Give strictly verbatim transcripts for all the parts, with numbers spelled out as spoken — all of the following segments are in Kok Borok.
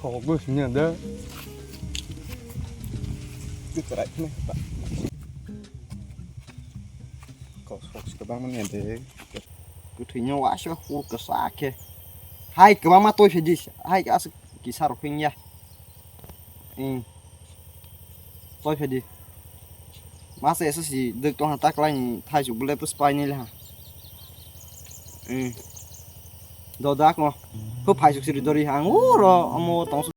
Kok bo sini ada. Itu terakhir nih, Pak. Kok sok sih kebang mana ada. Kutunya wasyo hur kesak ya. Hai, kebang mah toy sedis. Hai, asik kisar ping ya. Hmm. Toi phedi. Masa esa si dek tong ha taklai ni thai su bule pus pai ni le ha. Hmm. Do dak mo. Ko phai su siri dori ha. Ang uro amo tong su.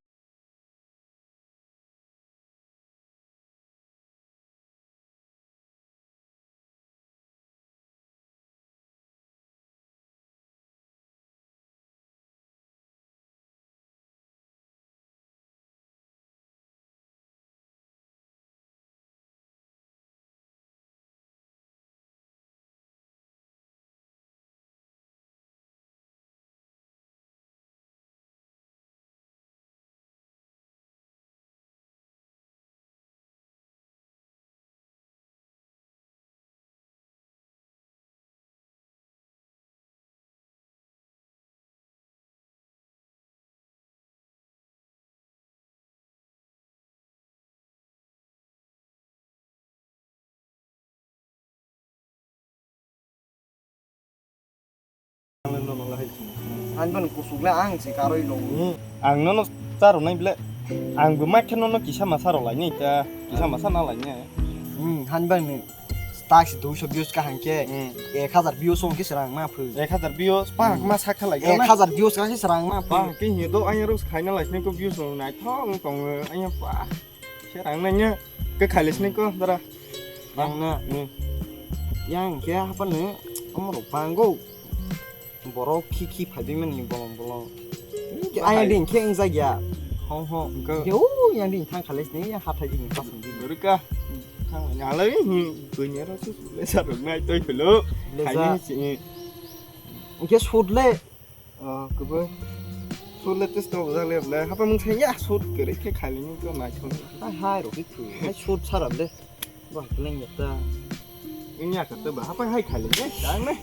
Ang nono kusuk le ang se karwi lo. Hmm, ang nono charo nai ble. Ang bo ma khe nono kisa masa rok lai nai ta, kisa masa na lai nai. Hmm, han bang ni. Tax duiso views kaham khe, hmm, ek hazar views hwn khe srang ma phu. Ek hazar views, pa, hmm, ma sakha lai ek hazar views ka khe srang ma phu. Pa, khe hi do, ayang rok khaina lai sini ko views rok naithok wng tongo, ayang pa. Srang nanya, khe khai lai sini ko, dara. Yang na, hmm, yang khe hapa ne, omo rok pango. Borok khi khi phaibai mani bolong bolong. Ayang ding khe wngjak ya. Hong hong. Hwnkhe o yang ding thang khalai sini ya hathai ding kasong ding. Rwkha. Thang nalai ni buini aro se le sarok nai toi philo. Khaini si. Hwnkhe sut le. O kubo. Sut le tes to bujak le le. Hapa mung sai ya sut kere khe khailini to nai thong. Hai hai rok thu. Hai sut sarap le. Wah, kelen ya ta. Ini ya kata bah, apa hai kali ne? Tang ne.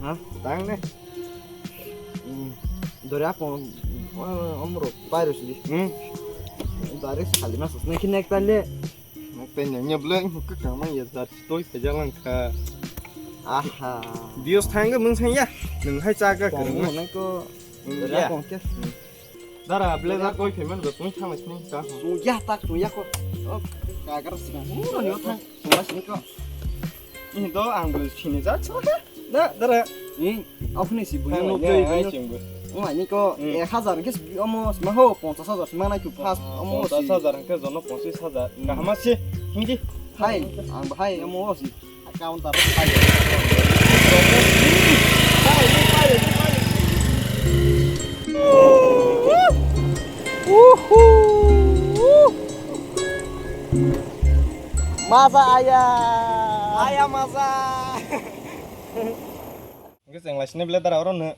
Ha? Tang ne. Hmm. Dori ako, eh, omro virus di. Hmm. Virus kali masuk ne kinek tale. Nak tanya nya bela ini ke kama ya zat toi pejalan ka. Aha. Bios tangga mung saya. Nung hai caga kereng. Nang ko. Hmm, dori ya. Ako ke. Hmm. Dara, blazer koi phaimani bo tong thangma sini ka. Chungya tak chungya ko. Oh, kagar sini. Uro ni thang. Chungya sini ko. Ini do ang bo sini ja chha. Da, dara. Ni, aku ni si bu. Thang nuk ya, joi ai bu. Sing bu. Oh, ini ko, hmm, ek hazar ke omo sma ho, ponchas hazar sma nai tu pas, omo si. Ponchas hazar ke jono ponchis hazar. Hmm. Kaham si. Hindi. Hai, ang hai omo si. Counter. Maza aya. Aya maza. Hwnkhe chwng lai sini bele dara oro no.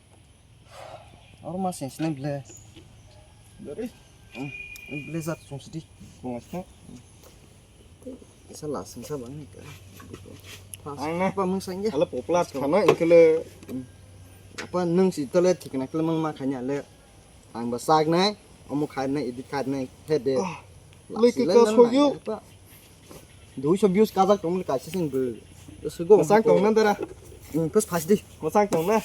Oro ma sini sini bele. Dari. Hmm, bele jat sung sidi. Chwng lai sini. Kisa lasing sa bang ni ka. Ang na. Apa mung sangya? Ala poplar khana ingkele. Apa nung si tole thikna kele mang ma khanya le. Ang ba sak nai, omo khai nai, edit khai nai, he de. Leki ka soyu. Duiso views kajak tong le kaisa sing bo. Sugo. Masang tong na dara. Hmm, pus phas di. Masang tong na.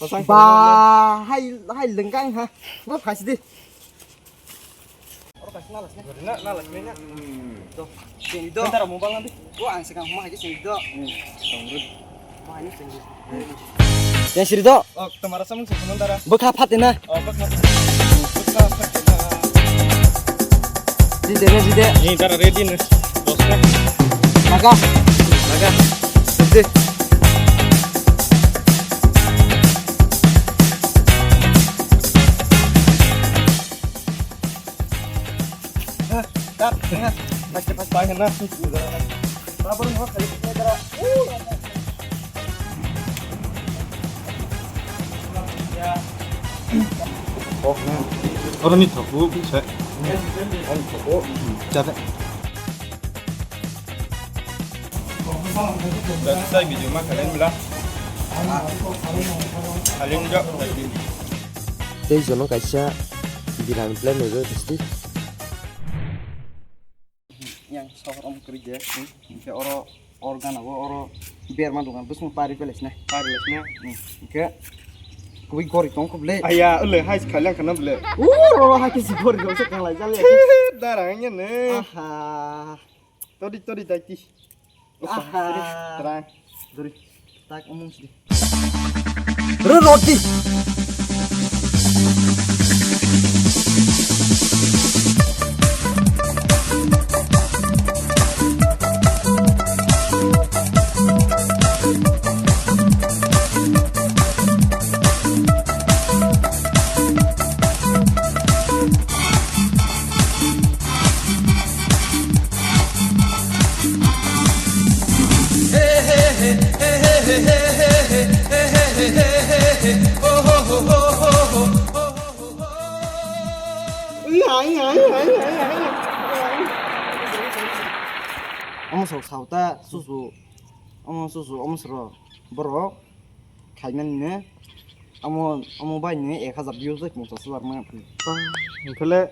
Masang tong na. Ba, hai hai lengkang ha. Ba phas di. Oro kaisa nalas ne. Na, nalas ne na. Do. Sini do. Tara mobile nang di. Bo ang sekarang mau aja sini do. Hmm. Tong ru. Mau ini sini. Yang sini do. Oh, tomara samung sekarang tara. Bokha phatina. Oh, bokha. Bokha phatina. Jide na jide. Ni tara ready ne. Dos na. Laga. Laga. Jide. Oro ni thoku se. Ani thoku. Chate. Sai video ma kalen bila. Kalen jo. Tei jono kaisa Biran plan no jo disti. Yang sohor om kri je. Ke oro organ abo oro berma dogan bwswng pari peles ne. Pari peles ne. Ke kui gori tong khuble. Aya, ule hai khalang khana ble. Uro hai kisi gori gori se khalai jale. Darang ya ne. Aha. Todi todi dai ti. Aha. Trai. Duri. Tak omong sidi. Ro roti. Omo sok sauta susu, omo susu, omo soro borok. Khaimani ne, amo, amo bai ni ek hazar views bai pungsa swbar ma. Hingkhele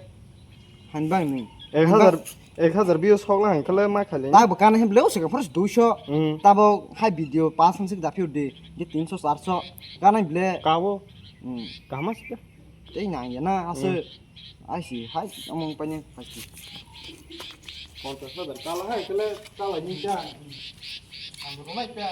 han bang ni. Ek hazar, ek hazar views hok lang hingkhele ma khaile. Ta bo kana hem ble o sika first duiso. Hmm. Ta bo hai video pas han sik da phiu di. Di tinso charso. Kana ble. Kawo. Hmm. Kaham sika. Tei nang ya na ase. Hmm. Ai si, hai, among panya, hai si. Kontas na dar kala hai, kala, kala ni ja. Ang rumai pe.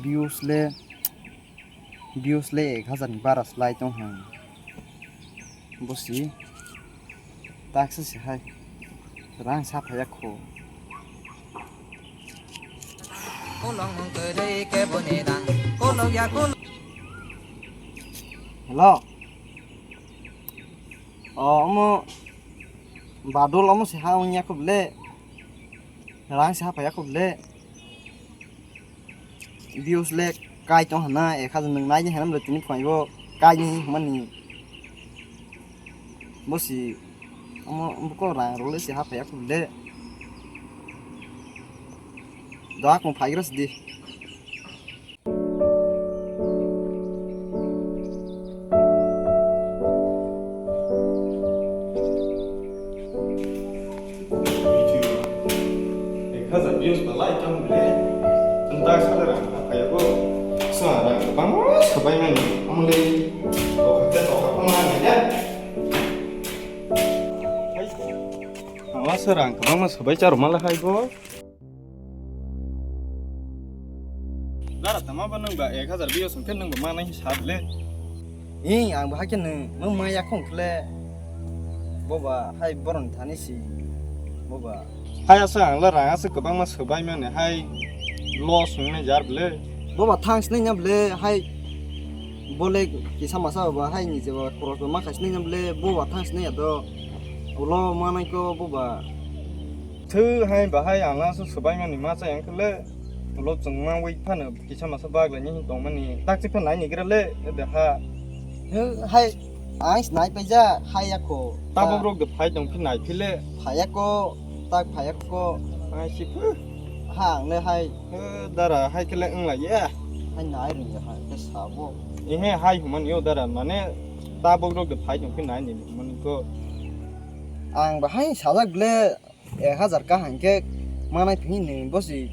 Views le. Views le ek hazar ni bara slai tong hwn. Bosi. Taksa se hai. Rang sa phaya kho. Hello. O, omo. Badol omo se ha wngya kho ble. Rang sa phaya kho ble. Views le kai tong hana, ek hazar nwng nai di hana, tini phai bo kai ni hwnmani. Bosi, omo, buko rang role se ha phaya kho le. Doa kong phai gras di. Ek hazar views ba like tong le. Ang tak sala rang ka kaya bo. Sa rang bang sabai mani. Ang le. O ka ta ka pa ma ne ya. Ang la sa rang ka bang ma sabai char ma la hai bo. Dara tama ba nwng ba ek hazar views hwnkhe nwng ba manai sa le. Ih, ang bo hakhe nwng, nwng ma yakhung khle. Bo ba hai boroni thani si. Bo ba. Hai asa ang le rang asa kwbangma swbai mani hai loss wngnai jar ble. Bo ba thang sinai na ble hai bo le kisa masa ba hai ni je ba khoros ba ma khai sinai na ble bo ba thang sinai ya do. Ulo manai ko bo ba. Thwi hai bahai ang aswk swbaimani ma chaya wngkha le, ulo chwngma wi phano kisa masa baglaini hin tongmani takchi phan nai nigra le, ede ha. Hai, ang se nai paija, hai yakho. Tabuk rok de phai tong phi nai phi le. Phai yakho, tak phai yakho. Ai si phu. Ha, ang le hai. He, dara hai khe le wng lai ya. Hai nai rung ya hai, khe sabo. Ehe, hai human yo dara, mane tabuk rok de phai tong phi nai ni mani ko. Ang bahai sajak ble. Ek hazar kaham khe manai phi ni bosi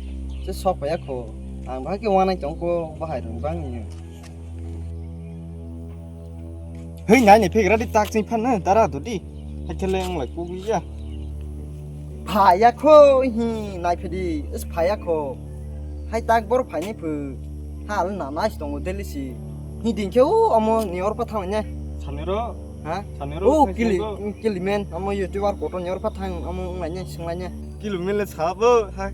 se sok paiya kho. Ang bahai khe wanai tong kho bahai rwng bang ni. Hei nai ni phegra di tak ching phan na dara do di. Hai khe le ang lai kugui ya. Phaiya kho hi nai phi di is phaiya kho. Hai tak bor phai ni phu. Hal na nai tongo Delhi si. Hi din khe o omo ni or pa thang ne. Sanero. Ha? Sanero. O kili, kili men, amo YouTuber kotor nyor pa thang, amo ngai nya, sing lai nya. Kili men le sabo, ha.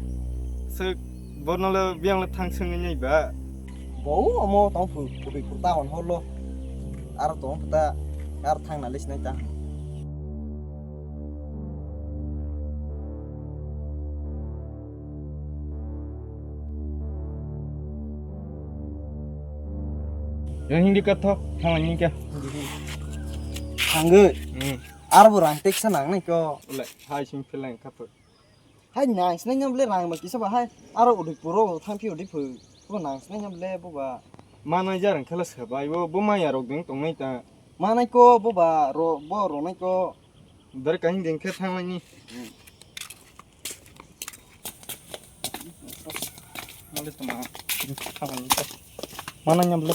Se borno le biang le thang sing nya ba. Bo amo tong phu, phu phu ta hon holo. Ar tong phu ta, ar thang na le sinai ta. Yang hindi ka tho, thang ni ka. Thang ge. Hmm. Aro bo rang teksa nang nai ko. Ulai, hai sing phelang kha to. Hai nang sinai nyam le rang ba kisa ba hai. Aro udui puro thang phi udui phu. Bo nang sinai nyam le bo ba. Manai jarang khala sabai bo, bo maya rok ding tong nai ta. Manai ko bo ba ro, bo ro nai ko. Dare kahing ding khe thang lai ni. Male tama. Mana nyam le.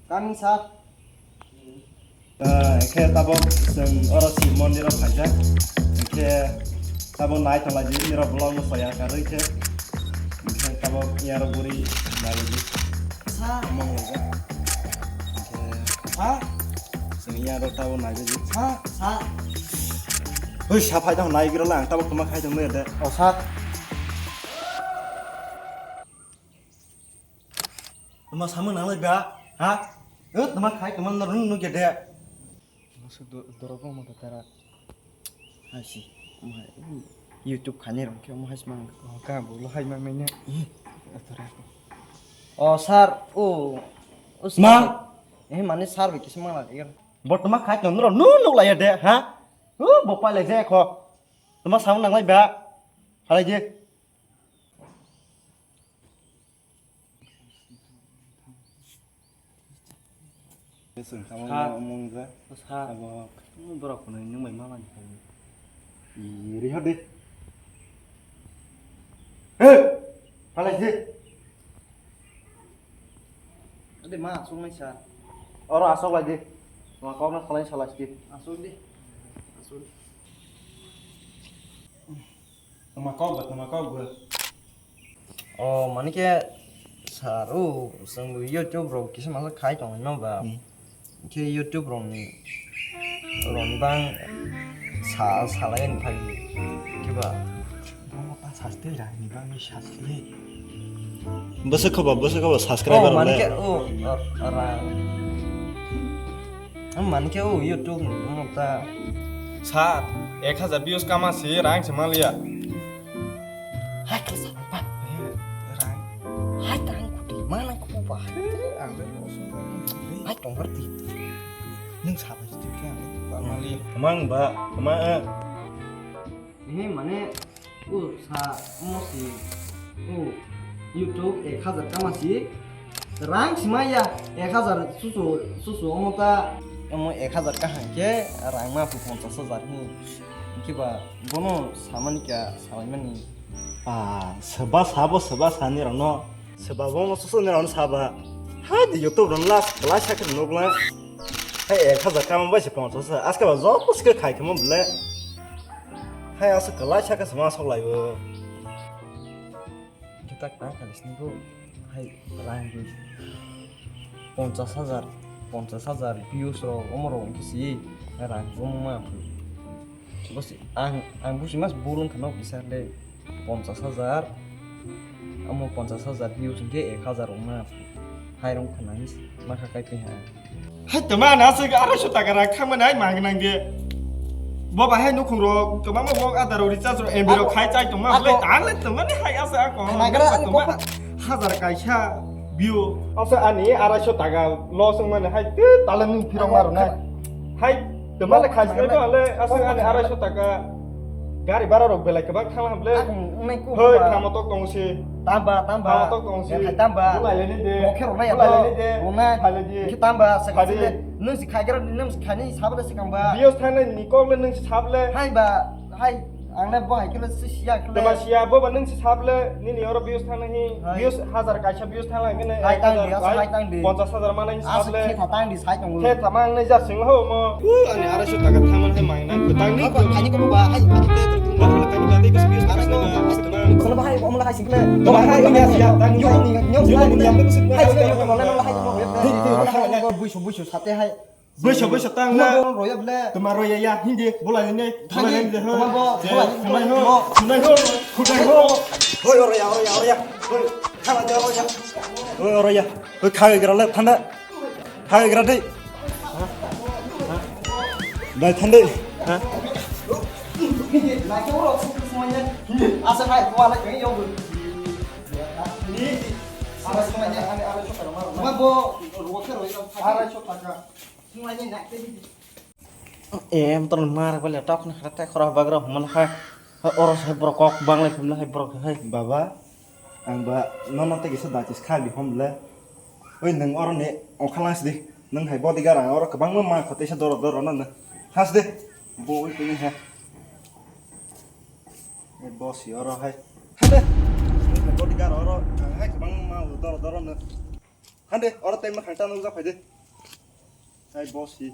Kami sa. Ah, khe tabok chwng oro si mondir o phaijak. Khe tabok nai tong lai di, nirok vlog no soya karwi khe. Khe tabok yarok buri nai di. Sa. Mong lai. Sa. Sini ya ro tabo nai jadi. Sa, sa. Hoi, sa phai dong nai giro lang tabo kuma khai dong de. O sa. Tuma samung nang lai ba? Ha? Eh, tuma khai tuma nang nung gede. Masuk do-, dorok mo tara. Hai si, omo hai, hmm, YouTube khainai rok khe omo hai se mang. Oh, ka bo lo hai mang nai ne. Eh. Atora ko. Oh, sir, oh, oh, sir. Ma? Eh, mane sir bai kisa mang lai. Bo tuma khai tong nro nu nuk lai de, ha? Uh, bo pai lai je kho. Tuma sound nang lai ba? Halai je. Chwng tamo Sa. Mung ja. Sa. Abo. Borok kono nung bai ma mani. Iri hade. He! Halai je. Ade ma asok nai sa. Oro asok lai je. Ma kok na khalai salai je. Asok de. Asok de. Tama kok ba, tama kok ba. Oh, mani khe sir, oh, chwng bo YouTube rok kisa masa khai tongwi no ba. Hmm. Khe YouTube rok ni, rok ni bang sa, salai ni phai khe ba. Bwswk khoba, bwswk khoba subscriber. Oh, mani khe, oh, ra. Ang mani khe o YouTube ni ta. Sir, ek hazar views kama si rang se maliya. Hai khe sa ba. Rang. Hai tang kuti mana ko ba. Ang le mo so. Hai tong berti. Nung sa ba ti khe ang ba maliya. Mang ba, mang. He mane o sa omo si o YouTube ek hazar kama si rang si maya ek hazar susu susu omo ta omo ek hazar kaham khe rang ma phu ponchas hajar hi kiba bono samani kya salaimani. Ah, seba sabo seba sani rano. Seba bo mo susu ni rano saba. Ha di YouTube ron last class sakit nukla. Hai ek hazar kama bai si ponchas hajar. Aska ba job puske khai kamo bile. Hai aswk kwlai sakhe se ma sok lai o. Khe tak ta kha sini bo. Hai rang di. Ponchas hajar, ponchas hajar views rok omo rok wngkhe si rang omo ma phu. Bo si ang, ang busi mas burung khano kisa le ponchas hajar. Omo ponchas hajar views hwnkhe ek hazar wngma. Hai rong khwnani ma kha kai twi ha. Hai tama na se arai so taka rak thangma nai mang nang de. Bo ba hai nukhung rok tama mo wok adar rok recharge rok M B rok khai chai tongma. Ako. Ble tan le tama ni hai asa ako. Khnagra ani tama kokha. Hazar kaisa view. Asa ani arai so taka loss wngmani hai te tala nung phirok maro nai. Hai, tama le khai sinai ba le, aswk ani arai so taka gari bara rok belai kwbang thang ham le. Ang nai ko. Hoi, ba. Thamo tok tong si. Tamba, tamba. Thamo tok tong si. Ya, khai tamba. Bulai le ni de. Mokhe rok nai ya. Bulai le ni de. Rok nai. Khai le di. Khe tamba, se khai le. Nung si khai gara, nung si khai ni sab le se kang ba. Bios thang nai ni kok le nung si sab le. Hai ba, hai. Ang le bo hai khe le si siya khe le. Tama siya bo ba nung si sab le, nini oro views thang nahi, hai. Views hazar kaisa views thang lai kene, hai tang di, hai tang di. Ponchas hajar manai sab le. Aswk khe tha tang di sai tongo. Khe tha mang nai jar sing ho mo. U ani arai so taka thang man hai mang nang ko tang ni. Ani ko ba hai ani khe. Ba kani ba dei ko views thang nai. Kono ba hai omo la hai sing khe. Ba hai ni ya tang ni. Yo ni yo ni ya. Hai ni yo ni ya. Hai ni yo ni ya. Buisu buisu sate hai. Boiso, boiso, tang na. Tuma roya ble. Tuma roya ya, hindi, bola ini, bola ini, tuma bo, bola ini, tuma ho, tuma ho, tuma ho. Hoi, oroya, oroya, oroya. Hoi, khala ja, oroya. Hoi, oroya. Hoi, khaga gra le, thanda. Khaga gra dei. Dai thanda. Ha? Asa hai, wala keng yo. Arai songlaini, ani arai songlaini. Bo ruwa khe roi, arai songlaini. E, motor mar bale tok ni khata khora bagra humala hai. Oro sai borok kok banglai humla hai borok hai. Baba, ang ba nono tei kisa dachis kha bi hom le. Oi, nwng oro ni ongkha lang sidi. Nwng hai bodyguard ang oro kwbangma ma kho teisa doro doro no nwng. Has de. Bo oi tini ha. Ei boss oro hai. Hade. Nwng hai bodyguard oro ang hai kwbangma ma doro doro no. Hande, oro tei ma khang ta nukjak phai de. Hai boss hi.